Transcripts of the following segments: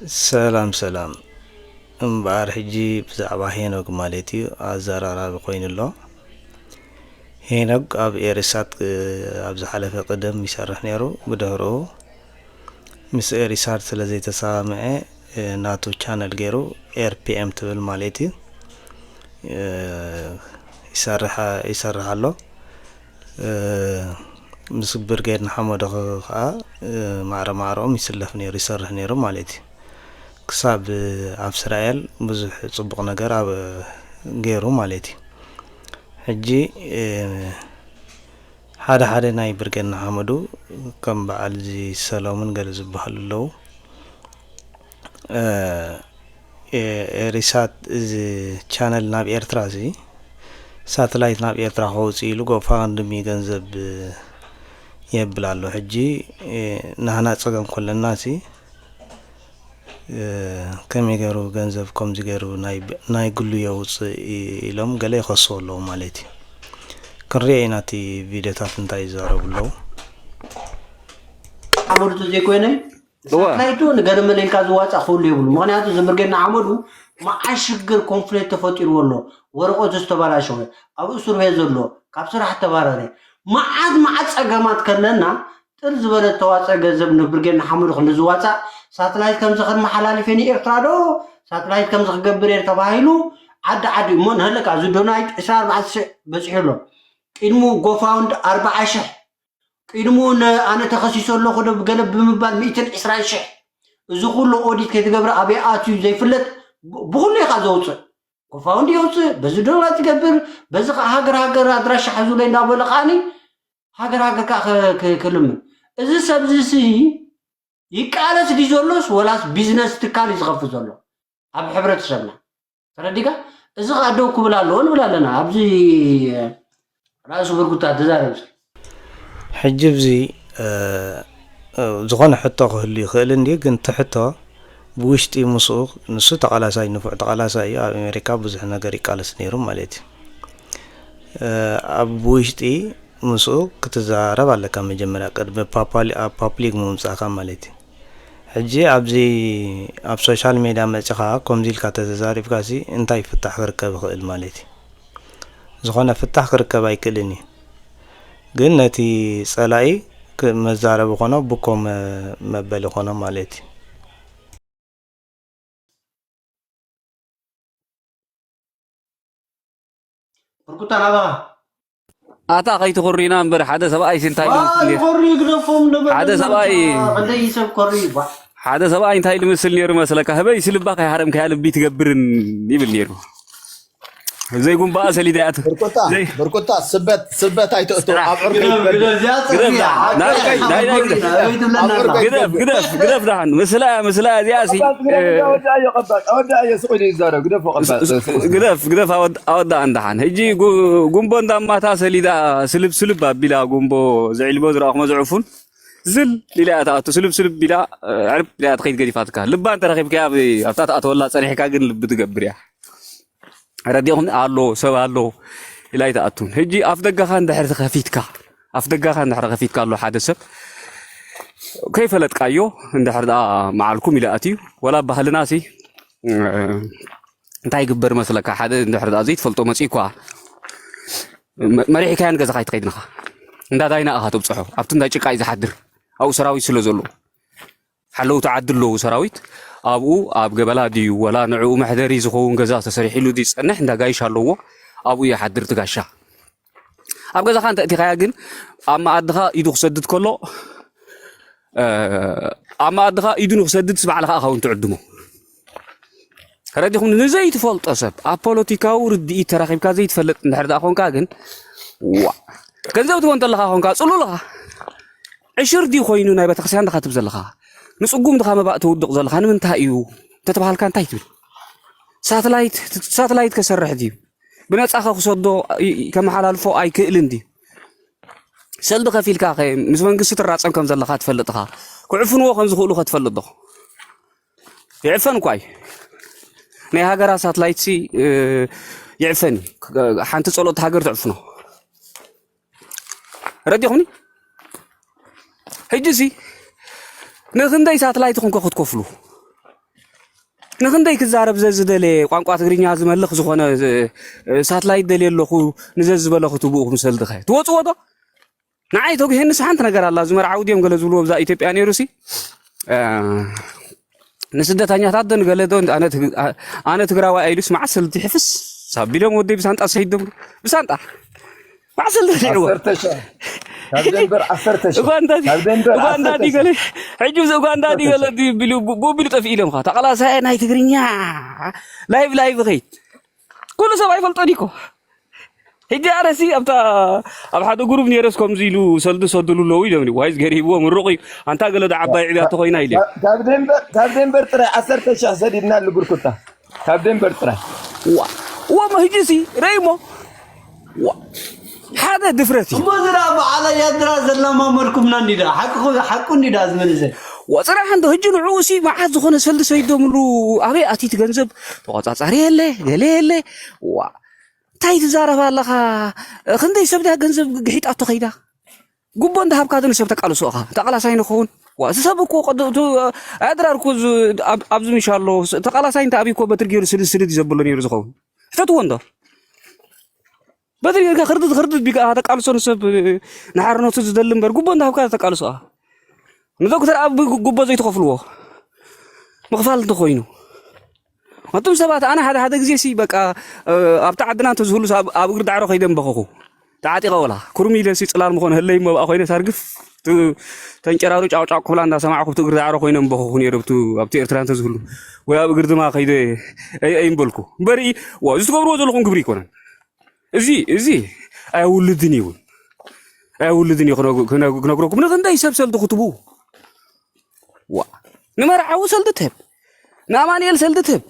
ሰላም ሰላም። እምበኣር ሕጂ ብዛዕባ ሄኖግ ማለት እዩ ኣዘራራቢ ኮይኑ ኣሎ። ሄኖግ ኣብ ኤሪሳት፣ እ፣ ኣብ ዝሓለፈ ቅድም ይሰርሕ ነይሩ። ብድሕርኡ ምስ ኤሪሳት ስለ ዘይተሰማምዐ፣ እ፣ ናቱ ቻነል ገይሩ ኤር ፒ ኤም ትብል ማለት እዩ፣ እ፣ ይሰርሕ፣ ይሰርሕ ኣሎ። እ፣ ምስ ብርጌድ ንሓመዱ ኸ-፣ ኸዓ፣ እ፣ ማዕረ ማዕረኦም ይስለፍ ነይሩ፣ ይሰርሕ ነይሩ ማለት እዩ። ክሳብ ኣብ እስራኤል ብዙሕ ጽቡቕ ነገር ኣብ ገይሩ ማለት እዩ። ሕጂ፣ እ፣ ሓደ ሓደ ናይ ብርጌድ ንሓመዱ ከም በዓል እዚ ሰሎምን ገለ ዝበሃሉ ኣለዉ። እ፣ ኤ-፣ ኤሪሳት እዚ ቻነል ናብ ኤርትራ እዚ ሳተላይት ናብ ኤርትራ ከውፅእ ኢሉ ጎፋንድሚ ገንዘብ የብል ኣሎ። ሕጂ፣ እ፣ ናህና ፀገም ከለና ሲ እ፣ ከመይ ገይሩ ገንዘብ ከምዚ ገይሩ ናይ፣ ናይ ግሉ የውፅእ ኢ-፣ ኢሎም ገለ ይኸስዎ ኣለዉ ማለት እዩ። ክንሪኦ ኢና እቲ ቪድዮታት እንታይ ይዛረቡ ኣለዉ። ሓመዱ ተዘይኮይነ እዋ። ሳትላይቱ ንገለ መለ ኢልካ ዝዋፃእ ክህሉ የብሉ። ምኽንያቱ እዚ ብርጌድ ንሓመዱ መዓት ሽግር ኮንፍሊክት ተፈጢርዎ ኣሎ። ወረቐቱ ዝተበላሸወ፣ ኣብ እስር ቤት ዘሎ፣ ካብ ስራሕ ተባረረ፣ መዓት መዓት ፀገማት ከለና ጥር ዝበለ ተዋፀ ገንዘብ ንብርጌድ ንሓመዱ ክንዲ ዝዋፃእ ሳትላይት ከምዚ ከመሓላልፍ ንኤርትራ ዶ ሳትላይት ከምዚ ክገብር እየ ተባሂሉ ዓዲ ዓዲ እሞ ንህለካ እዚ ዶናይት ዕስራ ኣርባዕተ ሽሕ በፂሑ ኣሎ። ቅድሙ ጎፋውንድ ኣርባዓ ሽሕ ቅድሙ ነ-፣ ኣነ ተኸሲሶ ኣለኹ ዶ ብገለ ብምባል ሚእትን ዕስራን ሽሕ እዚ ኩሉ ኦዲት ከይትገብረ ኣበይ ኣትዩ ዘይፍለጥ ብ-፣ ብኹሉ ኢኻ ዘውፅእ። ጎፋውንድ የውፅእ፣ በዚ ዶላር ትገብር፣ በዚ ከዓ ሃገር ሃገር ኣድራሻ ሓዙለይ እንዳበለ ከዓኒ ሃገር ሃገር ከዓ ከ-፣ ከ-፣ ክልምን። እዚ ሰብ እዚ ሲ ይቃለስ ድዩ ዘሎስ ወላስ ቢዝነስ ትካል እዩ ዝኸፍት ዘሎ ኣብ ሕብረተሰብና? ተረዲካ? እዚ ከዓ ደው ክብል ኣለዎ ንብል ኣለና። ኣብዚ ራእሱ ብርጉታ ትዛረብ። ሕጂ ኣብዚ፣ እ፣ እ፣ ዝኾነ ሕቶ ክህሉ ይኽእል እንድዩ፣ ግን እቲ ሕቶ ብውሽጢ ምስኡ፣ ንሱ ተቓላሳይ፣ ንፉዕ ተቓላሳይ እዩ። ኣብ ኣሜሪካ ብዙሕ ነገር ይቃለስ ነይሩ ማለት እዩ። እ፣ ኣብ ውሽጢ ምስኡ ክትዛረብ ኣለካ መጀመርያ፣ ቅድሚ ፓፓሊ-፣ ኣብ ፓብሊክ ምምጻእካ ማለት እዩ። ሕጂ ኣብዚ ኣብ ሶሻል ሜድያ መጺኻ ከምዚ ኢልካ ተተዛሪብካሲ እንታይ ፍታሕ ክርከብ ይኽእል ማለት እዩ? ዝኾነ ፍታሕ ክርከብ ኣይክእልን እዩ። ግን ነቲ ጸላኢ ክ-፣ መዛረቢ ኮኖ፣ ብኮ መ-፣ መበሊ ኮኖ ማለት እዩ። ብርኩታ ናባኻ። ኣታ ከይትኹሪና እምበር፣ ሓደ ሰብኣይ እንታይ ዋ፣ ልምስል ነይሩ? ይኾሪ ግደፎም ነበረ ሓደ ሰብኣይ ክንደይ ሰብ ኮሪ ባ። ሓደ ሰብኣይ እንታይ ልምስል ነይሩ መስለካ? ህበይ ስልባ ከይሃረምካያ ልቢ ትገብርን ይብል ነይሩ። ዘይጉምባኣ ሰሊዳ እያ ት-፣ ብርኩታ፣ ዘይ-፣ ብርኩታ፣ ስበት፣ ስበት ኣይትእቱ። ስራሕ። ኣብ ዕርፊ ግደፍ፣ ይበል። ግደፍ፣ እዚኣ ግደፍ ጽርግያ። ዳ-፣ ናይ፣ ናይ፣ ናይ፣ ግደፍ። ኣበይ ትብለና ኣብ ዕርፊ ኣለኻ? ግደፍ፣ ይበል። ግደፍ፣ ግደፍ ዳሓን። ምስላ እያ፣ ምስላ እያ እዚኣ ሲ፣ እ፣ ወዳእዮ፣ ቀባጽ፣ ወዳእዮ፣ ስቕ ኢሉ ይዛረብ። ግደፎ፣ ቀባጽ። ግደፍ፣ ግደፍ፣ ግደፍ፣ ኣወድ-፣ ኣወዳእን ዳሓን። ሕጂ ጉ-፣ ጉምቦ እንዳማታ ሰሊዳ ስልብ፣ ስልብ ኣቢላ ጉምቦ ዘዕልቦ ዝረኣኹሞ ዝዕፉን ዝል ኢላ እያ ትኣቱ። ስልብ፣ ስልብ ኢላ፣ እ፣ ዕርብ ኢላ እያ ትኸይድ ገዲፋትካ። ልባ እንተረኺብካያ ኣብ-፣ ኣብታ ትኣተወላ ጸኒሕካ ግን ልቢ ትገብር እያ። ረዲኹም ኣሎ፣ ሰብ ኣሎ ኢላ ኣይትኣቱን። ሕጂ ኣፍ ደጋኻ እንድሕር ከፊትካ፣ ኣፍ ደጋኻ እንድሕር ከፊትካ ኣሎ ሓደ ሰብ ከይፈለጥካዮ እንድሕር ደኣ መዓልኩም ኢሉ ኣትዩ፣ ወላ ባህልና ሲ፣ እ፣ እንታይ ይግበር መስለካ? ሓደ እንድሕር ደኣ ዘይትፈልጦ መጺእኳ መ-፣ መሪሕካዮ ንገዛኻ ኣይትኸይድን ኢኻ። እንዳ ዳይና ኢኻ ተብጽሖ። ኣብቲ እንዳ ጭቃ እዩ ዝሓድር። ኣብኡ ሰራዊት ስለ ዘሎ። ሓለውቲ ዓዲ ኣለዉ ሰራዊት፣ ኣብኡ ኣብ ገበላ ድዩ ወላ ንዕኡ መሕደሪ ዝኸውን ገዛ ተሰሪሕሉ ድዩ ዝጸንሕ፣ እንዳ ጋይሽ ኣለዎ፣ ኣብኡ ይሓድር እቲ ጋሻ። ኣብ ገዛኻ እንተ እቲኻያ ግን ኣብ መኣድኻ ኢዱ ክሰድድ ከሎ፣ እ፣ ኣብ መኣድኻ ኢዱ ንክሰድድስ ባዕልኻ ኢኻ እውን ትዕድሞ። ተረዲኹም? ንዘይትፈልጦ ሰብ ኣብ ፖለቲካዊ ርድኢት ተራኺብካ ዘይትፈልጥ እንድሕር ደኣ ኾንካ ግን፣ ዋ፣ ገንዘብ ትቦ እንተለኻ ኾንካ ጽሉል ኢኻ። ዕሽር ድዩ ኮይኑ ናይ ቤተክርስትያን ድኻ ትብ ዘለኻ? ንጽጉም ድኻ መባእ ተውድቕ ዘለኻ? ንምንታይ እዩ? እንተተባሃልካ እንታይ ትብል? ሳተላይት፣ ሳተላይት ከሰርሕ ድዩ? ብነጻ ከ ክሰዶ ይ-፣ ከመሓላልፎ ኣይክእልን ድዩ? ሰልዲ ከፊልካ ከ ምስ መንግስቲ ትራጸም ከም ዘለኻ ትፈልጥ ኢኻ። ክዕፍንዎ ከም ዝኽእሉ ከ ትፈልጥ ዶ? ይዕፈን እኳ እዩ። ናይ ሃገራ ሳተላይት ሲ፣ እ፣ ይዕፈን እዩ። ሓንቲ ጸሎት ሃገር ትዕፍኖ። ረዲኹምኒ? ሕጂ ሲ ንክንደይ ሳተላይት ኹንኮ ክትከፍሉ? ንኽንደይ ክዛረብ ዘዝደለ ቋንቋ ትግርኛ ዝመልኽ ዝኾነ ሳትላይት ደልየ ኣለኹ ንዘዝበለ ክትብኡ ክምሰል ድኸ ትወፅዎ ዶ? ንዓይ ተጉሄንስ ሓንቲ ነገር ኣላ። እዚ መርዓዊ ድዮም ገለ ዝብልዎ ብዛ ኢትዮጵያ ነይሩ ሲ ንስደተኛታት ዶ ንገለ ዶ ኣነ ትግራዋይ ኣይሉስ መዓት ሰልቲ ሕፍስ ሳቢሎም ወደይ ብሳንጣ ሰይዶም ብሳንጣ መዓት ሰልቲ ሪዕዎ ኡጋንዳ ኡጋንዳ ዲገለ ሕጂ እዚ ኡጋንዳ ዲገለ ቢሉ ቡቢሉ ጠፊኡ ኢሎም ካ ተቐላሳየ ናይ ትግርኛ ላይቭ ላይቭ ኸይድ ኩሉ ሰብ ኣይፈልጦን እኮ ሕጂ ኣረሲ ኣብታ ኣብ ሓደ ጉሩብ ነይረስ ከምዚ ኢሉ ሰልዲ ሰድሉ ኣለዉ ኢሎም ዋይ ዝገርሂብዎ ምሩቕ እዩ ኣንታ ገለ ዶ ዓባይ ዕብያ ተኾይና ኢለ ካብ ደንበር ጥራይ ዓሰርተ ሺሕ ሰዲድና ኣሉ ብርኩታ ካብ ደንበር ጥራይ ዋ ወማ ሕጂ ሲ ረኢሞ ዋ ሓደ ድፍረት እዩ እሞ ዝራ በዓላ ያድራ ዘላማመድኩምና እንዲዳ ሓቁ እንዲዳ ዝመልሰ ወፅራሕ እንዶ ሕጂ ንዕኡ ሲ መዓት ዝኾነ ሰልዲ ሰይዶምሉ ኣበይ ኣቲት ገንዘብ ተቆፃፃሪ የለ ገለ የለ ዋ እንታይ ትዛረብ ኣለኻ ክንደይ ሰብ ድያ ገንዘብ ግሒጣቶ ከይዳ ጉቦ እንዳሃብካ ዶ ንሰብ ተቃልሶ ኢኻ ተቃላሳይ ንኸውን ዋ እቲ ሰብ እኮ ኣድራር እኮ ኣብዚ ምሻ ኣሎ ተቃላሳይ እንተ ኣብይ እኮ በትሪ ገይሩ ስልድ ስልድ እዩ ዘብሎ ነይሩ ዝኸውን ሕተትዎ እንዶ በትሪ ጌርካ ክርድድ ክርድድ ቢካ ተቃልሶ ንሰብ ንሓርነቱ ዝደሊ እምበር ጉቦ እንዳሃብካ ተቃልሶ ኢኻ ንዶክተር ኣብ ጉቦ ዘይትኸፍልዎ ምኽፋል እንተኾይኑ ኣቱም ሰባት ኣነ ሓደ ሓደ ግዜ ሲ በቃ ኣብቲ ዓድና እንተዝህሉ ኣብ እግሪ ዳዕሮ ከይደ ምበኸኹ ተዓጢቐ ወላ ኩርሚ ኢለ ሲ ፅላል ምኾነ ህለይ መባእ ኮይነ ሳርግፍ ተንጨራሩ ጫውጫው ክብላ እንዳሰማዕኩ ብቲ እግሪ ዳዕሮ ኮይነ ምበኸኹ ነይሩ ኣብቲ ኤርትራ እንተዝህሉ ወይ ኣብ እግሪ ድማ ከይደ ኣይምበልኩ እምበሪ እዚ ትገብርዎ ዘለኹም ግብሪ ይኮነን እዚ እዚ ኣየውልድን ይውን ኣየውልድን እዩ ክነግረኩም ንክንደይ ሰብ ሰልዲ ክትቡ ዋ ንመርዓዊ ሰልዲ ትህብ ንኣማንኤል ሰልዲ ትህብ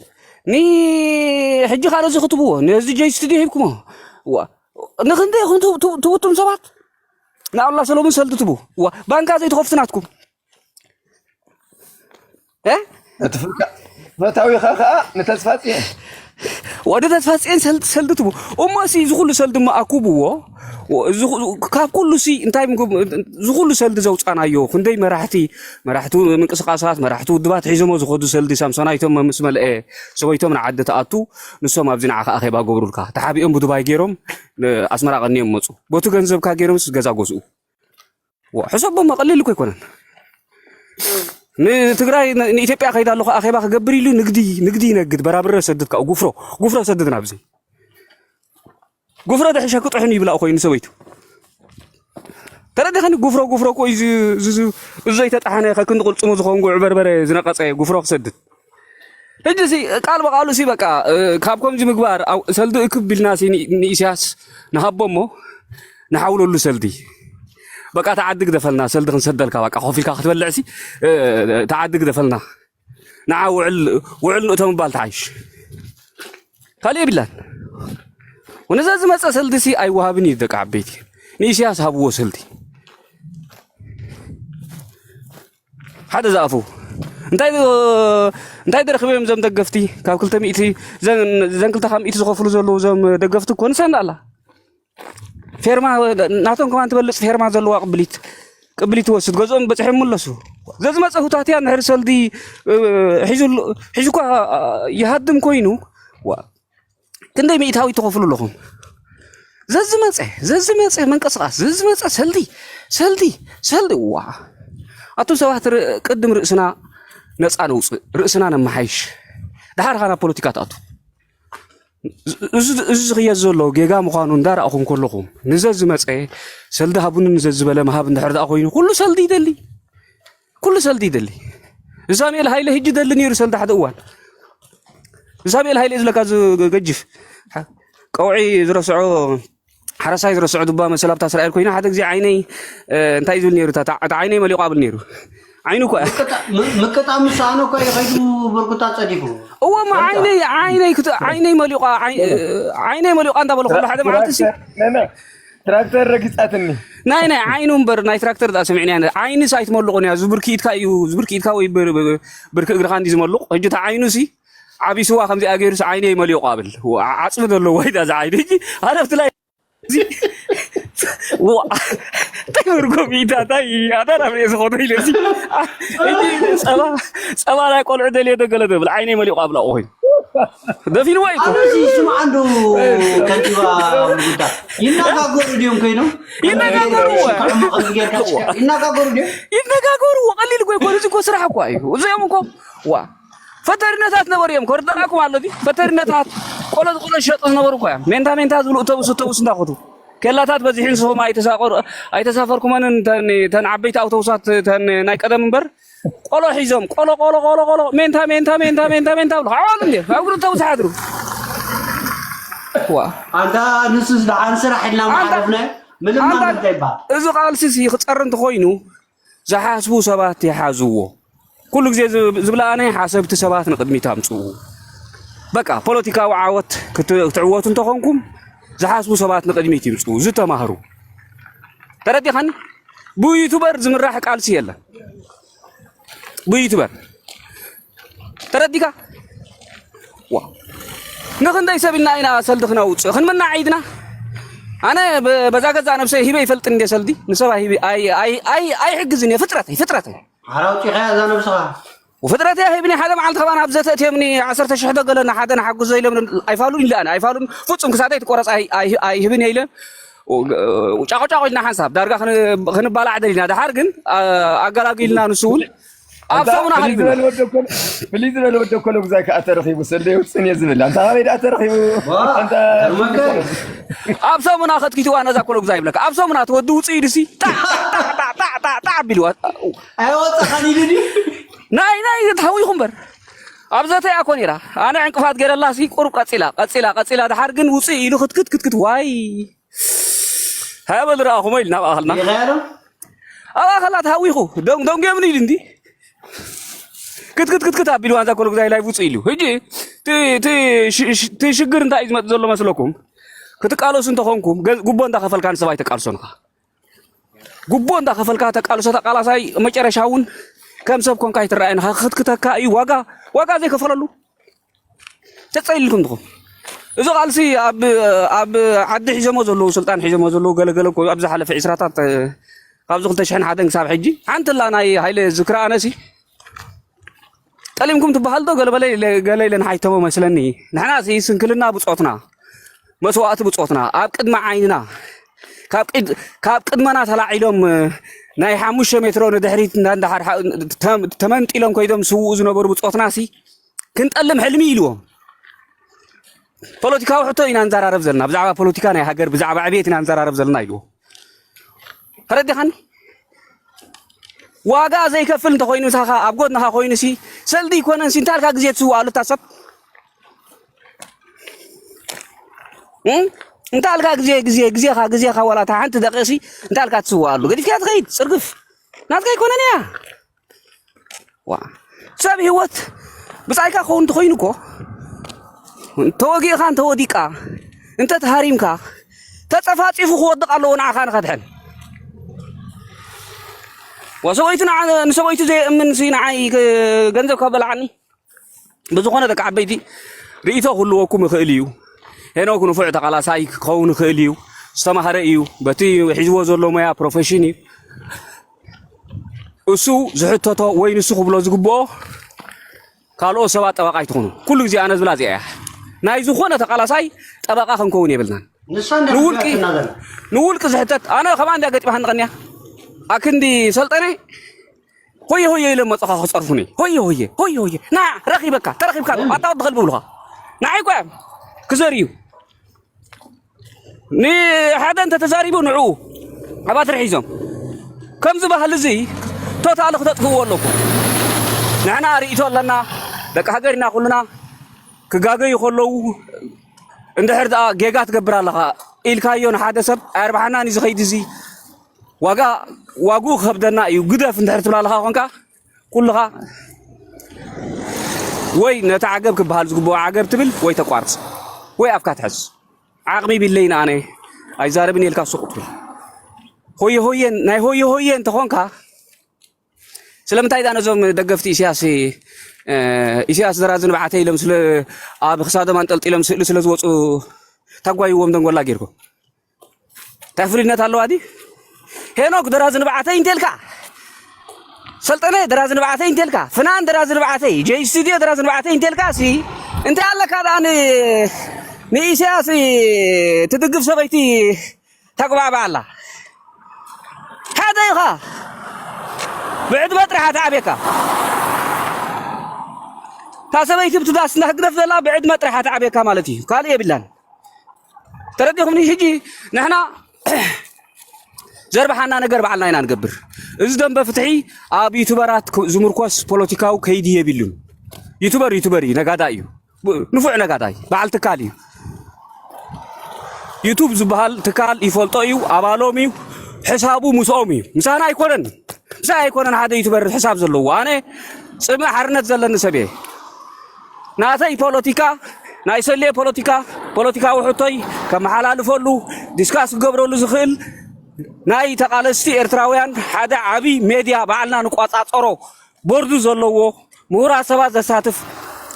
ንሕጂ ካልእ እዚ ክትብዎ ነዚ ጀይ ስቱዲዮ ሂብኩሞ ንክንደይ ኢኹም ትውቱም ሰባት ንኣላ ሰሎሙን ሰልዲ ትቡ ባንካ ዘይትኸፍቱ ናትኩም እቲ ፈታዊኻ ከዓ ንተስፋፅኤን ወዲ ተስፋፅኤን ሰልዲ ትቡ እሞ ሲ እዚ ኩሉ ሰልዲ እሞ ኣኩብዎ ካብ ኩሉ ሲ እንታይ እዚ ኩሉ ሰልዲ ዘውፃናዮ ክንደይ መራሕቲ መራሕቲ ምንቅስቃሳት መራሕቲ ውድባት ሒዞሞ ዝኸዱ ሰልዲ ሳምሶናይቶም ምስ መልአ ሰበይቶም ንዓዲ ተኣቱ ንሶም ኣብዚ ንዓኻ ኣኼባ ገብሩልካ ተሓቢኦም ብዱባይ ገይሮም ኣስመራ ቀኒዮም መፁ ቦቲ ገንዘብካ ገይሮምስ ገዛ ገዝኡ ሕሰቦ መቐለል እኮ ኣይኮነን ንትግራይ ንኢትዮጵያ ከይዳ ኣለኹ ኣኼባ ክገብር ኢሉ ንግዲ ንግዲ ይነግድ በራብረ ሰድድ ካኡ ጉፍሮ ጉፍሮ ሰድድ ናብዚ ጉፍሮ ድሕሸ ክጥሕን ይብላ ኮይኑ ሰበይቱ ተረዲኸኒ ጉፍሮ ጉፍሮ እኮ እዩ እዚ ዘይተጣሓነ ከክንዲ ቅልፅሙ ዝኸውን ጉዕ በርበረ ዝነቀፀ ጉፍሮ ክሰድድ ሕጂ ሲ ቃል ብቃሉ ሲ በቃ ካብ ከምዚ ምግባር ሰልዲ እክብ ቢልና ሲ ንኢስያስ ንሃቦ እሞ ንሓውለሉ ሰልዲ በቃ ተዓዲ ግደፈልና ሰልዲ ክንሰደልካ በቃ ኮፍ ኢልካ ክትበልዕ ሲ ተዓዲ ግደፈልና ንዓ ውዕል ውዕል ንእቶ ምባል ተሓይሽ ካልእ የብላን ወነዛ ዝመፀ ሰልዲ ሲ ኣይወሃብን እዩ ደቂ ዓበይቲ ንኢስያስ ሃብዎ ሰልዲ ሓደ ዝኣፉ እንታይ እንታይ ደረኽበዮም ዘም ደገፍቲ ካብ ክልተ ሚእቲ ዘን ክልተ ካብ ሚእቲ ዝኸፍሉ ዘለዉ ዘም ደገፍቲ እኮ ንሳና ኣላ ፌርማ ናቶም ከማን ትበልፅ ፌርማ ዘለዋ ቅብሊት ቅብሊት ትወስድ ገዝኦም በፅሐ ይምለሱ ዘዝመፀ ሁታትያ ንሕር ሰልዲ ሒዙ እኳ ይሃድም ኮይኑ ክንደይ ሚእታዊ ትኸፍሉ ኣለኹም ዘዝመፀ ዘዝመፀ መንቀስቃስ ዘዝመፀ ሰልዲ ሰልዲ ሰልዲ ዋ ኣቱም ሰባት ቅድም ርእስና ነፃ ነውፅእ ርእስና ነመሓይሽ ድሓር ኻና ፖለቲካ ትኣቱ እዚ ዝኽየድ ዘሎ ጌጋ ምዃኑ እንዳረኣኹም ከለኹም ንዘዝመፀ ሰልዲ ሃቡኒ ንዘዝበለ ምሃብ እንድሕር ደኣ ኮይኑ ኩሉ ሰልዲ ይደሊ ኩሉ ሰልዲ ይደሊ ሳሙኤል ሃይለ ህጂ ደሊ ነይሩ ሰልዲ ሓደ እዋን ሳሙኤል ሃይለ ዝለካ ገጅፍ ቀውዒ ዝረስዖ ሓረሳይ ዝረስዖ ዱባ መሰል ኣብታ እስራኤል ኮይና ሓደ ግዜ ዓይነይ እንታይ ዝብል ነይሩ እታ ዓይነይ መሊቋ ብል ነይሩ ዓይኑ እኮ ምቅጣ ምሳኖ እኮ ይኸይዱ ብርኩታ ጸዲፉ እወ ዓይነይ ዓይነይ ዓይነይ መሊቋ ዓይነይ መሊቋ እንዳበለ ከሎ ሓደ መዓልቲ ትራክተር ረጊጻትኒ ናይ ናይ ዓይኑ እምበር ናይ ትራክተር ዳ ሰሚዕና ዓይኒ ሳይት መልቆ ያ ዝብርክ ኢድካ እዩ ዝብርክ ኢድካ ወይ ብርክ እግርካ እንዲ ዝመልቕ ሕጂ ታ ዓይኑ ሲ ዓቢ ስዋ ከምዚኣ ገይሩስ ዓይነይ መሊቑ ኣብል ዓፅሚ ዘለዎ ወይ ዳዚ ዓይኒ ሕጂ ኣረፍቲ ላይ ዋ እንታይ መርጎም ኢታ እንታይ ኣታ ናብ ርእየ ዝኸዶ ኢለ እዚ ጸባ ጸባ ናይ ቆልዑ ደልየ ዶ ገለ ዶ ብል ዓይነይ መሊቑ ኣብላቑ ኮይኑ ደፊንዎ እዩ ኣነዚ ስምዓ እንዶ ከንቲባ ሙሉጌታ ይነጋገሩ ድዮም ኮይኖም ይነጋገሩ እወ። ሽክዕሞ ከምዚ ጌርካ ሽክዕ ይነጋገሩ ድዮም ይነጋገሩ ቀሊል እኮ ይኮኑ እዚ እኮ ስራሕ እኮ እዩ እዚኦም እኮ ዋ ፈተሪነታት ነበሩ እዮም። ከርዳእኩም ኣሎ ድዩ? ፈተሪነታት ቆሎ ቆሎ ዝሸጡ ዝነበሩ እኮ እዮም። ሜንታ ሜንታ ዝብሉ እተውስ እተውስ እንዳኸቱ ኬላታት በዚሑ ንስኹም ኣይተሳቆሩ ኣይተሳፈርኩመንን ተን ተን ዓበይቲ ኣውቶቡሳት ተን ናይ ቀደም እምበር ቆሎ ሒዞም ቆሎ ቆሎ ቆሎ ቆሎ ሜንታ ሜንታ ሜንታ ሜንታ ሜንታ ብሉ ዓዋሉ እንዴ ኣብግሩ ተውስ ሓድሩ ዋ ኣንታ ንሱስ ደሓን ስራሕ ኢልና ኣንታ- መሓለፍና ምልማን ኣንታ- እንታይ ይበሃል እዚ ቃልሲ ሲ ክፀሪ እንተኮይኑ ዝሓስቡ ሰባት ይሓዝዎ። ኩሉ ግዜ ዝብላ ኣነ ሓሰብቲ ሰባት ንቅድሚት ኣምፅኡ። በቃ ፖለቲካዊ ዓወት ክትዕወቱ እንተኾንኩም ዝሓስቡ ሰባት ንቅድሚት ይምፅኡ። ዝተማህሩ ተረዲኻኒ? ብዩቱበር ዝምራሕ ቃልሲ የለን። ብዩቱበር ተረዲካ? ዋ ንክንደይ ሰብ ኢልና ኢና ሰልዲ ክነውፅእ ክንምናዕ ኢድና ኣነ በዛ ገዛ ነብሰይ ሂበ ይፈልጥ እንደ ሰልዲ ንሰባ ሂበ ኣይሕግዝን እየ ፍጥረተይ ፍጥረተይ ሓራውፂኻያ እዛ ነብስኻ ወፍጥረት እያ ሂብኒ ሓደ መዓልቲ ከማን ኣብ ዘተእትየምኒ ዓሰርተ ሽሕ ዶ ገለና ሓደ ንሓጉዞ ኢሎም ኣይፋሉን ኢለ ኣነ ኣይፋሉን ፍፁም ክሳተይ ትቆረፅ ኣይህብን እየ ኢለ ጫቆጫቆ ኢልና ሓንሳብ ዳርጋ ክንባላዕ ደሊና ድሓር ግን ኣገላጊልና ንሱ እውን ኣብ ሰሙና ሓሊፍና ፍልይ ዝበለ ወደ ኮለጉዛይ ከዓ ተረኺቡ ሰልደ የውፅን እየ ዝብል ኣንታ ካበይ ደኣ ተረኺቡ ኣብ ሰሙና ከትኪትዋ ነዛ ኮለጉዛይ ይብለካ ኣብ ሰሙና ተወዲ ውፅእ ኢሉሲ ጣዕ ጣዕ ጣዕ ጣዕ ጣዕ ጣዕ ቢልዋ ኣይወፀኻን ኢሉ ድዩ ናይ ናይ ተሃዊኹ እምበር ኣብ ዘተያ እኮ ነይራ ኣነ ዕንቅፋት ገይረላ ሲ ቁሩብ ቀፂላ ቀፂላ ቀፂላ ድሓር ግን ውፅእ ኢሉ ክትክት ክትክት ዋይ ሃበል ረኣኹሞ ኢልና ኣብ ኣኸልና ይኸያዶ ኣብ ኣኸላ ተሃዊኹ ደንጎምኒ ኢሉ እንዲ ክትክት ክትክት ኣቢሉ ዋንዛ ኮሎ ጉዛይ ላይ ውፅእ ኢሉ ሕጂ እቲ ሽግር እንታይ እዩ ዝመፅእ ዘሎ መስለኩም ክትቃለሱ እንተኾንኩም ጉቦ እንዳኸፈልካ ንሰብ ኣይተቃልሶንኻ ጉቦ እንዳኸፈልካ ተቃልሶ ተቃላሳይ መጨረሻ እውን ከም ሰብ ኮንካ ኣይትረኣየን ክትክተካ እዩ ዋጋ ዋጋ ዘይከፈለሉ ተፀሊልኩም ድኹም እዚ ቃልሲ ኣብ ዓዲ ሒዞሞ ዘለዉ ስልጣን ሒዞሞ ዘለዉ ገለገለ እኮ ኣብ ዝሓለፈ ዕስራታት ካብዚ ክልተ ሽሕን ሓደን ክሳብ ሕጂ ሓንቲ ላ ናይ ሃይለ ዝክረ ኣነሲ ጠሊምኩም ትበሃል ዶ ገለበለ ገለ ኢለ ንሓይተሞ መስለኒ ንሕና ስንክልና ብፆትና መስዋእቲ ብፆትና ኣብ ቅድሚ ዓይንና ካብ ቅድመና ተላዒሎም ናይ ሓሙሽተ ሜትሮ ንድሕሪት እንዳሓድሓ ተመንጢሎም ኮይዶም ዝስውኡ ዝነበሩ ብፆትና ሲ ክንጠልም ሕልሚ ኢልዎም ፖለቲካዊ ሕቶ ኢና ንዘራረብ ዘለና ብዛዕባ ፖለቲካ ናይ ሃገር ብዛዕባ ዕብየት ኢና ንዘራረብ ዘለና ኢልዎ ተረዲኻኒ ዋጋ ዘይከፍል እንተኮይኑ ምሳኻ ኣብ ጎድንኻ ኮይኑ ሲ ሰልዲ ይኮነን ሲ እንታልካ ግዜ ትስውኣሉ እታ ሰብ እንታልካ ግዜ ግዜ ግዜኻ ግዜኻ ዋላ እታ ሓንቲ ደቂቕሲ እንታልካ ትስውኣሉ ገዲፍካ ትኸይድ ፅርግፍ ናትካ ይኮነን እያ ዋ ሰብ ህይወት ብጻይካ ክኸውን እንተኾይኑ እኮ ተወጊእኻ እንተወዲቃ እንተተሃሪምካ ተጸፋጺፉ ክወድቕ ኣለዎ ንዓኻ ንኸድሕን ወሰበይቱ ንሰበይቱ ዘየእምን ንዓይ ገንዘብ ካብ በልዓኒ ብዝኾነ ደቂ ዓበይቲ ርእቶ ክህልወኩም ይኽእል እዩ ሄኖክ ንፉዕ ተቓላሳይ ክኸውን ይኽእል እዩ ዝተማሃረ እዩ በቲ ሒዝዎ ዘሎ ሞያ ፕሮፌሽን እዩ እሱ ዝሕተቶ ወይ ንሱ ክብሎ ዝግብኦ ካልኦት ሰባት ጠበቃ ኣይትኾኑ። ኩሉ ግዜ ኣነ ዝብላ እዚኣ እያ። ናይ ዝኾነ ተቃላሳይ ጠበቃ ክንከውን የብልናን። ንሳ እንዳ ንውልቂ ትዛረብ እናዘላ። ንውልቂ ዝሕተት ኣነ ከምኣ እንድያ ገጢማትኒ ቀንያ። ኣክንዲ ሰልጠነ ሆየ ሆየ ኢለ መጽኻ ክጸርፉኒ። ሆየ ሆየ ሆየ ሆየ ና ረኺበካ ተረኺብካ ኣታ ወዲ ከልቢ ብሉኻ። ንዓይ እኮ እዮም ክዘርዩ። ንሓደ እንተተዛሪቡ ንዕኡ ኣባትሪ ሒዞም ከምዚ ባህሊ እዚ ቶታሊ ክተጥፍዎ ኣለኩም ንሕና ርእቶ ኣለና ደቂ ሃገር ኢና ኩልና ክጋገዩ ከለዉ እንድሕር ደኣ ጌጋ ትገብር ኣለኻ ኢልካዮ ንሓደ ሰብ ኣየርባሓናን እዩ ዝኸይድ እዚ ዋጋ ዋግኡ ክኸብደና እዩ ግደፍ እንድሕር ትብል ኣለኻ ኮንካ ኩልኻ ወይ ነቲ ዓገብ ክበሃል ዝግብኦ ዓገብ ትብል ወይ ተቋርጽ ወይ ኣፍካ ትሕዝ ዓቕሚ ቢለይን ኣነ ኣይዛረብን የልካ ሱቕ ትብል ሆየ ሆየ ናይ ሆየ ሆየ እንተኾንካ ስለምንታይ ዳ ነዞም ደገፍቲ ኢሳያስ ኢሳያስ ዘራዝን በዓተ ኢሎም ስለ ኣብ ክሳዶም ኣንጠልጢሎም ስእሊ ስለ ዝወፁ ታጓይዎም ደንጎላ ጌርኩም እንታይ ፍሉይነት ኣለዋ ድዩ? ሄኖክ ደራዚ ንብዓተይ እንተልካ፣ ሰልጠነ ደራዚ ንብዓተይ እንተልካ፣ ፍናን ደራዚ ንብዓተይ፣ ጄይ ስቱድዮ ደራዚ ንብዓተይ እንተልካ ሲ እንታይ ኣለካ ደኣ ን-፣ ንኢሳያስ ትድግፍ ሰበይቲ ተጉባዕባዕ ኣላ? ሓደ ኢኻ። ብዕድመ ጥራሕ ኣትዓብየካ። እታ ሰበይቲ ብትዳስ እንዳ ህግደፍ ዘላ ብዕድመ ጥራሕ ኣትዓብየካ ማለት እዩ። ካልእ የብላን። ተረዲኹምኒ? ሕጂ ንሕና ዘርብሓና ነገር ባዕልና ኢና ንገብር። እዚ ደንበ ፍትሒ ኣብ ዩቱበራት ክ-፣ ዝምርኮስ ፖለቲካዊ ከይዲ የብሉን። ዩቱበር ዩቱበር እዩ፣ ነጋዳይ እዩ። ብ-፣ ንፉዕ ነጋዳይ፣ በዓል ትካል እዩ። ዩቱብ ዝበሃል ትካል ይፈልጦ እዩ፣ ኣባሎም እዩ፣ ሕሳቡ ምስኦም እዩ። ምሳና ኣይኮነን። ምሳይ ኣይኮነን ሓደ ዩቱበር ሕሳብ ዘለዎ። ኣነ ጽምእ ሓርነት ዘለኒ ሰብ እየ። ናተይ ፖለቲካ፣ ናይ ሰልየ ፖለቲካ፣ ፖለቲካዊ ሕቶይ ከመሓላልፈሉ፣ ዲስካስ ክገብረሉ ዝኽእል ናይ ተቓለስቲ ኤርትራውያን ሓደ ዓቢ ሜድያ ባዕልና ንቆጻጸሮ፣ ቦርዱ ዘለዎ፣ ምሁራት ሰባት ዘሳትፍ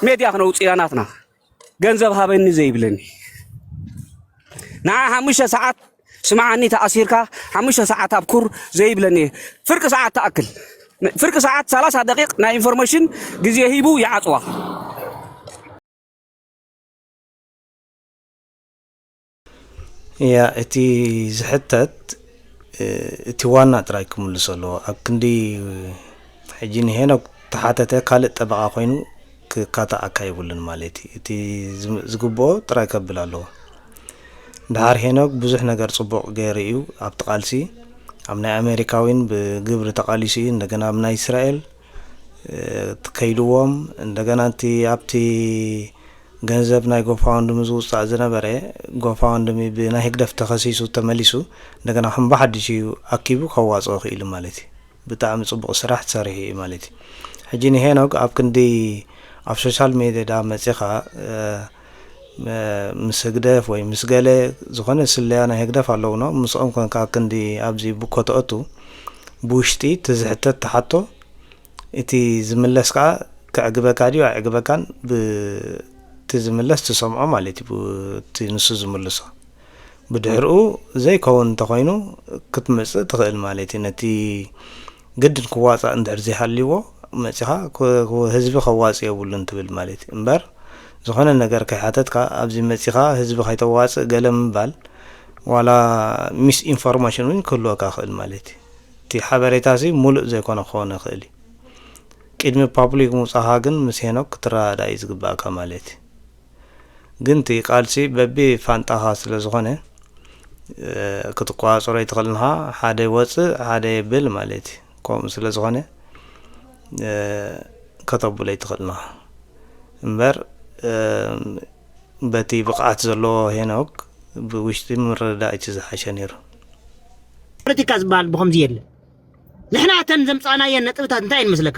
ሜድያ ክነውጽእ ኢና ናትና። ገንዘብ ሃበኒ ዘይብለኒ። ንዓ ሓሙሽተ ሰዓት ስምዓኒ ተኣሲርካ ሓሙሽተ ሰዓት ኣብ ኩር ዘይብለኒ። ፍርቂ ሰዓት ትኣክል። ፍርቂ ሰዓት ሰላሳ ደቂቕ ናይ ኢንፎርሜሽን ግዜ ሂቡ ይዓጽዋ። እያ፣ እቲ ዝሕተት፣ እ፣ እቲ ዋና ጥራይ ክምልሶ ኣለዎ። ኣብ ክንዲ ሕጂ ንሄኖክ ተሓተተ ካልእ ጠበቓ ኮይኑ ክካታኣካ የብሉን ማለት እዩ። እቲ ዝም-፣ ዝግብኦ ጥራይ ከብል ኣለዎ። ደሓር ሄኖክ ብዙሕ ነገር ጽቡቕ ገይሩ እዩ ኣብቲ ቃልሲ። ኣብ ናይ ኣሜሪካ እውን ብግብሪ ተቓሊሱ እዩ። እንደገና ኣብ ናይ እስራኤል፣ እ፣ ከይድዎም፣ እንደገና እቲ ኣብቲ ገንዘብ ናይ ጎፋወንድሚ ዝውጻእ ዝነበረ፣ ጎፋወንድሚ ብናይ ህግደፍ ተኸሲሱ ተመሊሱ፣ እንደገና ከም ብሓድሽ እዩ ኣኪቡ ከዋጽኦ ክኢሉ ማለት እዩ። ብጣዕሚ ጽቡቕ ስራሕ ሰሪሑ እዩ ማለት እዩ። ሕጂ ንሄኖክ ኣብ ክንዲ ኣብ ሶሻል ሜድያ ደኣ መጺኻ፣ እ፣ እ፣ ምስ ህግደፍ ወይ ምስ ገለ ዝኾነ ስለያ ናይ ህግደፍ ኣለውኖ፣ ምስኦም ኮንካ ኣብ ክንዲ ኣብዚ ብኮ ተእቱ፣ ብውሽጢ እቲ ዝሕተት ተሓቶ እቲ ዝምለስ ከኣ ከዕግበካ ድዩ ኣየዕግበካን ብቲ ዝምለስ ትሰምዖ ማለት እዩ፣ ብቲ ንሱ ዝምልሶ። ብድሕርኡ ዘይከውን እንተኾይኑ ክትመጽእ ትኽእል ማለት እዩ። ነቲ ግድን ክዋጻእ እንድሕር ዘይሃልይዎ መጺኻ ክ-፣ ክ-፣ ህዝቢ ከዋጽእ የብሉን ትብል ማለት እዩ። እምበር ዝኾነ ነገር ከይሓተትካ ኣብዚ መጺኻ ህዝቢ ከይተዋጽእ ገለ ምባል ዋላ ሚስ ኢንፎርሜሽን እውን ክህልወካ ይኽእል ማለት እዩ። እቲ ሓበሬታ ሲ ሙሉእ ዘይኮነ ክኸውን ይኽእል እዩ። ቅድሚ ፓብሊክ ምውጻኻ ግን ምስ ሄኖክ ክትረዳዳእ እዩ ዝግባእካ ማለት እዩ። ግን እቲ ቃልሲ በቢ ፋንጣኻ ስለ ዝኾነ፣ እ፣ ክትቆጻጸሮ ኣይትኽእልን ኢኻ። ሓደ ወጽእ ሓደ ብል ማለት እዩ። ከምኡ ስለ ዝኾነ፣ እ፣ ከተብሎ ኣይትኽእልን ኢኻ። እምበር፣ እ፣ በቲ ብቕዓት ዘለዎ ሄኖክ ብውሽጢ ምርድዳእ እቲ ዝሓሸ ነይሩ። ፖለቲካ ዝበሃል ብኸምዚ የለን። ንሕና እተን ዘምፃእናየን ነጥብታት እንታይ እየን መስለካ?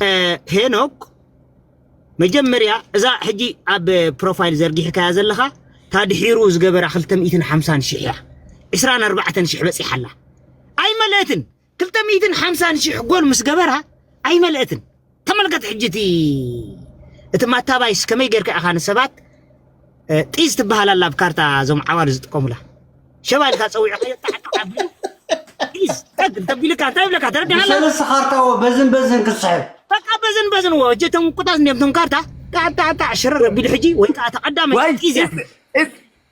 እ፣ ሄኖክ መጀመርያ እዛ ሕጂ ኣብ ፕሮፋይል ዘርጊሕካያ ዘለኻ እታ ድሒሩ ዝገበራ ክልተ ሚእትን ሓምሳን ሽሕ እያ። ዕስራን ኣርባዕተን ሽሕ በፂሓ ኣላ። ኣይመልእትን። ክልተ ሚእትን ሓምሳን ሽሕ ጎል ምስ ገበራ ኣይመልእትን። ተመልከት ሕጂ እቲ እቲ ማታባይስ ከመይ ጌርካ ኢኻ ንሰባት እ፣ ጢዝ ትበሃል ኣላ ኣብ ካርታ እዞም ዓዋሉ ዝጥቀሙላ። ሸባ ኢልካ ጸዊዕካዮ ጣዕጣዕ ኣቢሉ ጢዝ ጠግ እንተቢልካ እንታይ ይብለካ ተረዲኻ ኣለኻ? ብሰለስተ ካርታ እዎ በዝን በዝን ክስሕብ። በቃ በዝን በዝን እዎ እጀቶም ቁጣት እንዲዮም ቶም ካርታ ጣዕጣዕጣዕ ሽረር ኣቢሉ ሕጂ ወይ ከዓ ተቐዳማይ ዋይ ጢዝ እያ። ጢዝ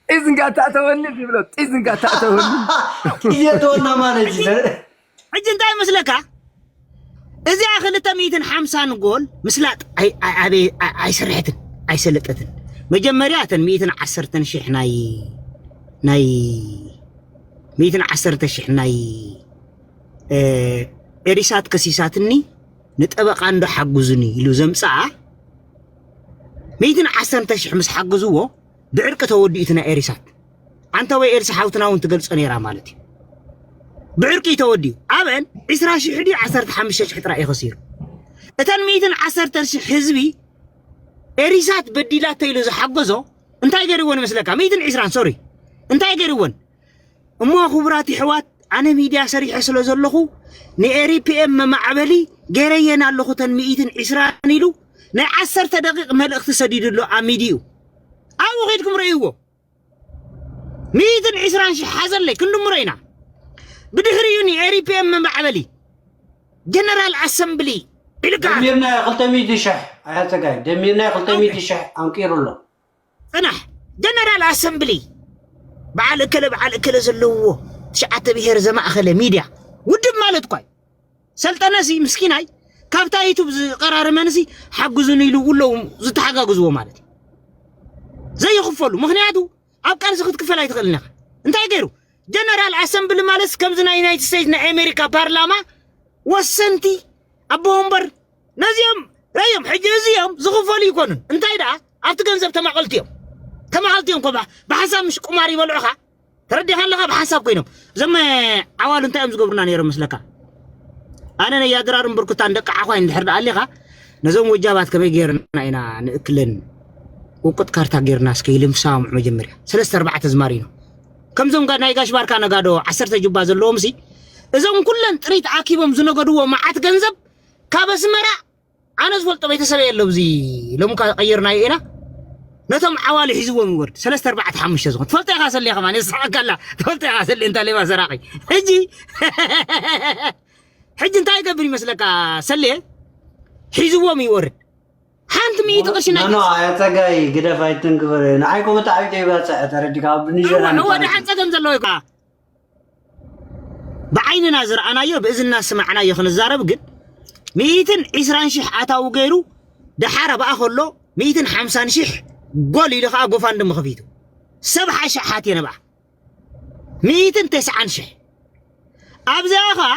ጢዝ እንጋ ተእተወኒ ይብሎ ጢዝ እንጋ ተእተወኒ። ጢዝ የእተወና ማለት እዩ። ሕጂ እንታይ ይመስለካ? እዚኣ ክልተ ሚእትን ሓምሳን ጎል ምስላጥ ኣይ- ኣይ- ኣበይ- ኣይ- ኣይሰርሐትን ኣይሰለጠትን። መጀመርያ እተን ሚእትን ዓሰርተን ሽሕ ናይ ናይ ሚእትን ዓሰርተ ሽሕ ናይ እ፣ ኤሪሳት ከሲሳትኒ ንጠበቃ እንዶ ሓግዙኒ ኢሉ ዘምፅኣ ሚእትን ዓሰርተ ሽሕ ምስ ሓግዝዎ ብዕርቂ ተወዲኡ እቲ ናይ ኤሪሳት። ኣንታ ወይ ኤልሳ ሓውትና እውን ትገልጾ ነይራ ማለት እዩ። ብዕርቂ እዩ ተወዲኡ። ኣበን ዕስራ ሽሕ ድዩ ዓሰርተ ሓሙሽተ ሽሕ ጥራይ እዩ ከሲሩ። እተን ሚእትን ዓሰርተ ሽሕ ህዝቢ ኤሪሳት በዲላቶ ኢሉ ዝሓገዞ እንታይ ገይርወን ይመስለካ? ሚእትን ዕስራን ሶሪ እንታይ ገይርወን? እሞ ክቡራት ይሕዋት ኣነ ሚድያ ሰሪሐ ስለ ዘለኹ ንኤሪ ፒኤም መማዕበሊ ገይረየን ኣለኹ ተን ሚእትን ዕስራን ኢሉ ናይ ዓሰርተ ደቂቕ መልእኽቲ ሰዲዱ ኣሎ ኣብ ሚድይኡ። ኣብኡ ኸይድኩም ረእይዎ። ሚእትን ዕስራን ሽሕ ሓዘለይ ክንድምሮ ኢና። ብድሕሪኡ ን ኤሪፒኤም መማዕበሊ ጀነራል ኣሰምብሊ ኢልካ ደሚርና ክልተ ሚእቲ ሽሕ። ኣያ ጸጋይ፣ ደሚርና ክልተ ሚእቲ ሽሕ ኣንቂሩ ኣሎ። ጽናሕ። ጀነራል ኣሰምብሊ በዓል እከለ በዓል እከለ ዘለውዎ ትሽዓተ ብሄር ዘማእኸለ ሚድያ ውድብ ማለት እኳ እዩ። ሰልጠነሲ ምስኪናይ ካብታ ዩቱብ ዝቐራርመንሲ ሓግዙን ኢሉ ውለው ዝተሓጋግዝዎ ማለት እዩ። ዘይኽፈሉ ምኽንያቱ ኣብ ቃልሲ ክትክፈል ኣይትኽእልን ኢኻ። እንታይ ገይሩ? ጀነራል ኣሰምብሊ ማለት ከምዚ ናይ ዩናይትድ ስቴትስ ናይ ኣሜሪካ ፓርላማ ወሰንቲ ኣቦ ወንበር ነዚኦም ረዮም ሕጂ እዚኦም ዝኽፈሉ ይኮኑን። እንታይ ደኣ ኣብቲ ገንዘብ ተማቐልቲ እዮም። ተማቐልቲ እዮም ኮባ ብሓሳብ ምሽ ቁማር ይበልዑኻ። ተረዲኻ ኣለኻ? ብሓሳብ ኮይኖም እዞም ዓዋሉ እንታይ እዮም ዝገብሩና ነይሮም መስለካ? ኣነ ነያድራርን ብርኩታን ደቂ ዓዃይ እንድሕር ደኣ ኣሊኻ ነዞም ወጃባት ከመይ ገይርና ኢና ንእክለን ውቁጥ ካርታ ገይርና እስከ ኢልም ሳምዑ መጀመርያ ሰለስተ ኣርባዕተ ዝማሪኖ ከምዞም ጋ- ናይ ጋሽ ባርካ ነጋዶ ዓሰርተ ጁባ ዘለዎም ሲ እዞም ኩለን ጥሪት ኣኪቦም ዝነገድዎ መዓት ገንዘብ ካብ ኣስመራ ኣነ ዝፈልጦ ቤተሰብ የለ እዚ ሎምካ ቀይርናዮ ኢና ነቶም ዓዋሉ ሒዝዎም ይወርድ ሰለስተ ኣርባዕተ ሓሙሽተ ዝኾን ትፈልጦ ኢኻ ሰሌ ከማን የስሓቀላ ትፈልጦ ኢኻ ሰሌ እንታ ሌባ ሰራቂ ሕጂ ሕጂ እንታይ ይገብር ይመስለካ ሰሌ ሒዝዎም ይወርድ ሓንቲ ሚእቲ ቅርሺ ናይ ኖ ኣያ ጸጋይ ግደፍ ኣይትንክብር ንዓይ ኮ ብጣዕሚ ተይባጽዐ ተረዲካ ኣብ ንጀራን እወ ደሓን ጸገም ዘለዎ ኢኻ ብዓይንና ዝረኣናዮ ብእዝንና ዝሰማዕናዮ ክንዛረብ ግን ሚእትን ዕስራን ሽሕ ኣታዊ ገይሩ ደሓር ኣብኣ ከሎ ሚእትን ሓምሳን ሽሕ ጎል ኢሉ ከዓ ጎፋንድሚ ከፊቱ ሰብዓ ሽሕ ሓትየ ነብኣ ሚእትን ተስዓን ሽሕ ኣብዚኣ ከዓ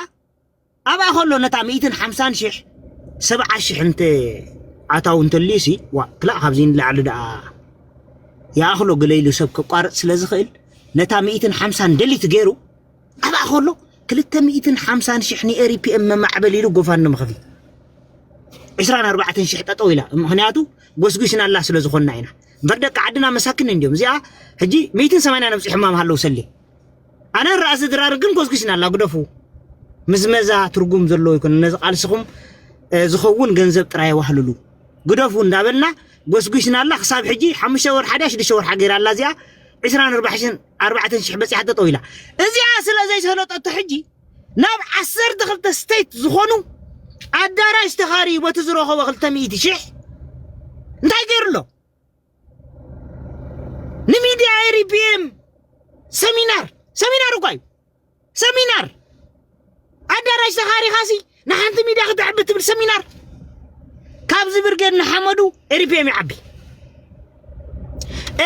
ኣብኣ ከሎ ነታ ሚእትን ሓምሳን ሽሕ ሰብዓ ሽሕ እንተ ኣታዊ እንተልዩሲ ዋ ክላእ ካብዚ ንላዕሊ ደኣ ይኣኽሎ ገለ ኢሉ ሰብ ከቋርፅ ስለ ዝኽእል ነታ ሚእትን ሓምሳን ደሊት ገይሩ ኣብኣ ከሎ ክልተ ሚእትን ሓምሳን ሽሕ ንኤሪፒኤም መማዕበል ኢሉ ጎፋንድሚ ከፊት ዕስራን ኣርባዕተን ሽሕ ጠጠው ኢላ ምኽንያቱ ጎስጒስናላ ስለ ዝኾንና ኢና እምበር ደቂ ዓድና መሳክን እንዲዮም እዚኣ ሕጂ ሚእትን ሰማንያን ኣብፂሖማ ምሃለዉ ሰሌ ኣነ ራእሲ ድራር ግን ጎስጒስናላ ግደፉ ምዝመዛ ትርጉም ዘለዎ ይኮነ ነዚ ቃልስኹም ዝኸውን ገንዘብ ጥራይ ዋህልሉ ግደፉ እንዳበልና ጎስጒስናላ ክሳብ ሕጂ ሓሙሽተ ወርሓ ድያ ሽዱሽተ ወርሓ ገይራ ኣላ እዚኣ ዕስራን ኣርባዕተን ሽሕ በፂሓ ጠጠው ኢላ እዚኣ ስለ ዘይሰለጠቶ ሕጂ ናብ ዓሰርተ ክልተ ስቴት ዝኾኑ ኣዳራሽ ተኻርዩ በቲ ዝረኸቦ ክልተ ሚእቲ ሽሕ እንታይ ገይሩ ኣሎ ንሚድያ ኤሪፒኤም ሰሚናር ሰሚናር እኳ እዩ ሰሚናር ኣዳራሽ ተኻሪኻሲ ንሓንቲ ሚድያ ክተዕቢ ትብል ሰሚናር ካብዚ ብርጌድ ንሓመዱ ኤሪፒኤም ይዓቢ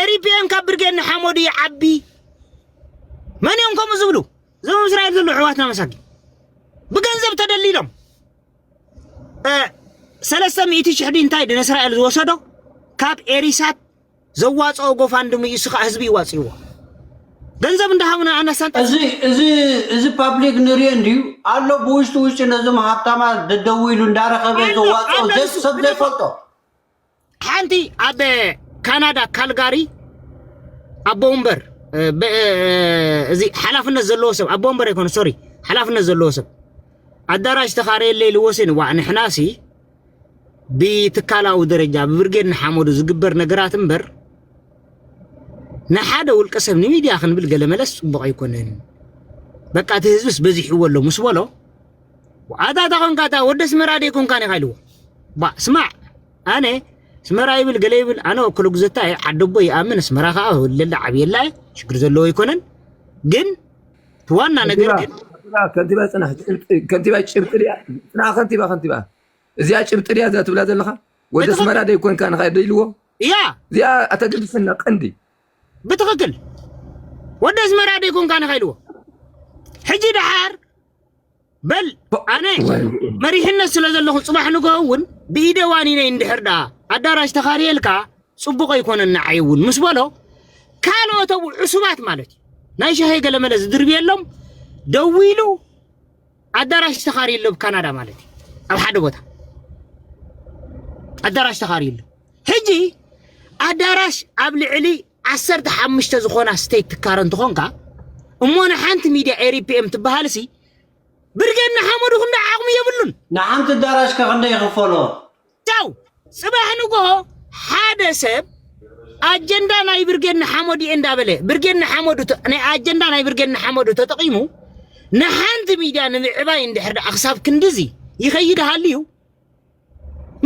ኤሪፒኤም ካብ ብርጌድ ንሓመዱ ይዓቢ መን እዮም ከምኡ ዝብሉ እዞም እስራኤል ዘለዉ ኣሕዋትና መሳኪን ብገንዘብ ተደሊሎም ሰለስተ ሚእቲ ሽሕ ድዩ እንታይ ድዩ ንእስራኤል ዝወሰዶ ካብ ኤሪሳት ዘዋፅኦ ጎፋንድሚ እዩ እሱ ከዓ ህዝቢ ይዋፅእዎ ገንዘብ እንዳሃቡና ኣነሳን እዚ እዚ እዚ ፓብሊክ ንሪኦ እንድዩ ኣሎ ብውሽጢ ውሽጢ ነዞም ሃብታማ ደደዊሉ እንዳረኸበ ዘዋፅኦ ሰብ ዘይፈልጦ ሓንቲ ኣብ ካናዳ ካልጋሪ ኣቦ ወንበር እዚ ሓላፍነት ዘለዎ ሰብ ኣቦ ወንበር ኣይኮነ ሶሪ ሓላፍነት ዘለዎ ሰብ ኣዳራሽ ተኻረየለ ኢልዎ ሲ ንዋዕ ንሕና ሲ ብትካላዊ ደረጃ ብብርጌድ ንሓመዱ ዝግበር ነገራት እምበር ንሓደ ውልቀ ሰብ ንሚድያ ክንብል ገለመለስ ፅቡቕ ኣይኮነን በቃ እቲ ህዝብስ በዚሕዎ ኣሎ ምስ በሎ ኣታ ተኾንካ እታ ወዲ ኣስመራ ደይኮንካን ኢኻ ኢልዎ። ባ ስማዕ ኣነ ኣስመራ ይብል ገለ ይብል ኣነ ወክሎ ግዘታ እየ ዓደቦ ይኣምን ኣስመራ ከዓ ወለላ ዓብየላ እየ ሽግር ዘለዎ ኣይኮነን ግን እቲ ዋና ነገር ግን ከንቲባ ጽናሕ ከንቲባ ጭብጢ ድያ ጽናሕ ከንቲባ ከንቲባ እዚኣ ጭብጢ ድያ እዛ ትብላ ዘለኻ ወዲ ኣስመራ ደይኮንካ ንኻ ደይልዎ እያ እዚኣ ኣተገድሰና ቀንዲ ብትኽክል ወዲ ኣስመራ ደይኮንካ ንኻ ኢልዎ ሕጂ ደሓር በል ኣነ መሪሕነት ስለ ዘለኹ ፅባሕ ንግሆ እውን ብኢደ ዋኒነይ እንድሕር ደኣ ኣዳራሽ ተኻርየልካ ፅቡቕ ኣይኮነን ንዓይ እውን ምስ በሎ ካልኦት ኣብኡ ዕሱባት ማለት እዩ ናይ ሻሂ ገለመለ ዝድርብየሎም ደዊሉ ኣዳራሽ ተኻርየሎ ኣብ ካናዳ ማለት እዩ ኣብ ሓደ ቦታ ኣዳራሽ ተኻርየሎ ሕጂ ኣዳራሽ ኣብ ልዕሊ ዓሰርተ ሓሙሽተ ዝኾና ስቴት ትካረ እንትኾንካ እሞ ንሓንቲ ሚድያ ኤሪፒኤም ትበሃል ሲ ብርጌድ ንሓመዱ ክንደ ዓቕሚ የብሉን። ንሓንቲ ኣዳራሽ ከ ክንደይ ይኽፈሎ? ቻው ጽባሕ ንግሆ ሓደ ሰብ ኣጀንዳ ናይ ብርጌድ ንሓመዱ እየ እንዳበለ፣ ብርጌድ ንሓመዱ ተ- ናይ ኣጀንዳ ናይ ብርጌድ ንሓመዱ ተጠቒሙ ንሓንቲ ሚድያ ንምዕባይ እንድሕር ደኣ ክሳብ ክንድዚ ይኸይድ ሃልዩ፣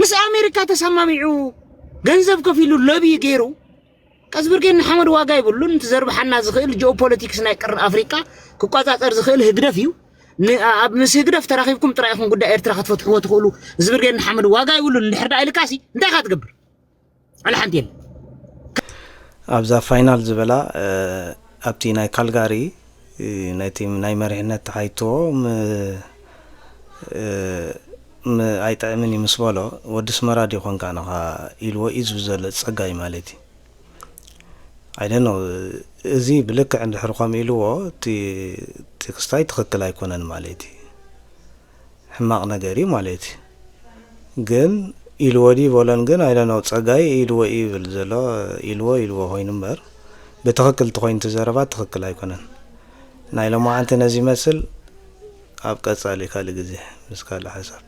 ምስ ኣሜሪካ ተሰማሚዑ፣ ገንዘብ ከፊሉ፣ ሎቢ ገይሩ፣ ቀዝ ብርጌድ ንሓመዱ ዋጋ ይብሉን። እቲ ዘርብሓና ዝኽእል ጂኦፖለቲክስ ናይ ቀርኒ ኣፍሪቃ ክቆጻጸር ዝኽእል ህግደፍ እዩ። ን- ኣብ ምስ ህግደፍ ተራኺብኩም ጥራይ ኢኹም ጉዳይ ኤርትራ ክትፈትሕዎ ትኽእሉ። እዚ ብርጌድ ንሓመዱ ዋጋ ይብሉን እንድሕር ደኣ ኢልካሲ እንታይ ኢኻ ትገብር? ኣለ ሓንቲ የለ። ኣብዛ ፋይናል ዝበላ ኣብቲ ናይ ካልጋሪ ነቲ ናይ መሪሕነት ተሓይቶ ኣይጥዕምን እዩ ምስ በሎ፣ ወዲ ስመራ ዲ ኮንካ ንኻ ኢልዎ እዩ ዝብል ዘሎ ጸጋይ ማለት እዩ። ኣይደኖ፣ እዚ ብልክዕ እንድሕር ከም ኢልዎ እቲ ክስታይ ትኽክል ኣይኮነን ማለት እዩ። ሕማቕ ነገር እዩ ማለት እዩ። ግን ኢልዎ ድዩ በሎን ግን ኣይደኖ፣ ጸጋይ ኢልዎ እዩ ይብል ዘሎ። ኢልዎ ኢልዎ ኮይኑ እምበር ብትኽክል ተኮይኑ እቲ ዘረባ ትኽክል ኣይኮነን። ናይ ሎማዓንቲ ነዚ ይመስል። ኣብ ቀጻሊ ካልእ ግዜ ምስ ካልእ ሓሳብ።